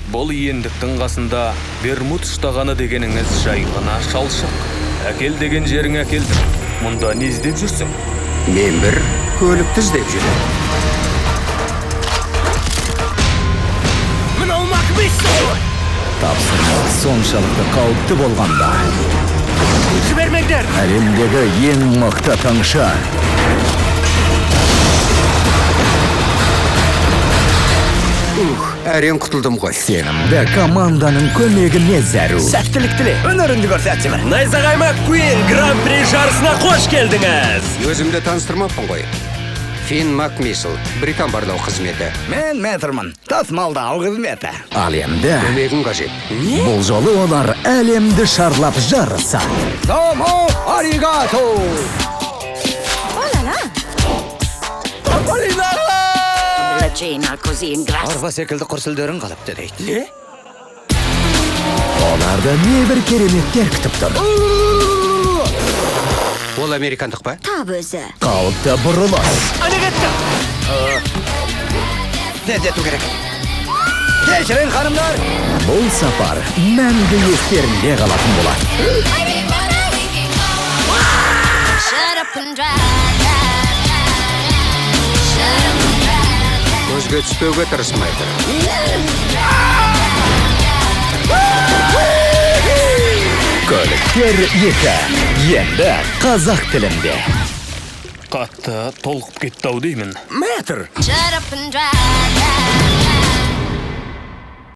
Бұл ендіктің қасында Бермуд ұштағаны дегеніңіз жай ғана шалшық. Әкел деген жерің әкелдім. Мұнда не іздеп жүрсің? Мен бір көлікті іздеп жүрмін. Мынау Макмисл! Тапсырма соншалықты қауіпті болғанда. Жібермеңдер! Әлемдегі ең мықты тыңшы. Ух, әрең құтылдым ғой. Сенімді команданың көмегіне зәру. Сәттілік тіле, өнеріңді көрсет, Жібер. Найзағай Маккуин Гран-при жарысына қош келдіңіз! Өзімді таныстырмаппын ғой. Финн Макмисл, британ барлау қызметі. Мен метрмін, тасымалдау қызметі. Ал енді Көмегің қажет. Бұл жолы олар әлемді шарлап жарысады. Домо аригато! La cena così ingrassa. Арба секілді құрсілдерің қалыпты дейді. Не? Оларды небір кереметтер күтіп тұр. Ол американдық па? Тап өзі. Қауіпті бұрылыс. Ана кетті! Тездету керек. Кешірін, ханымдар! Бұл сапар мәңгі естерінде қалатын болады. Shut up and drive, drive, drive. Shut up and drive. Көзге түспеуге тырысмайды. Көліктер 2. Енді қазақ тілінде. Қатты толқып кетті ау деймін. Мэтр! Shut up and drive, drive.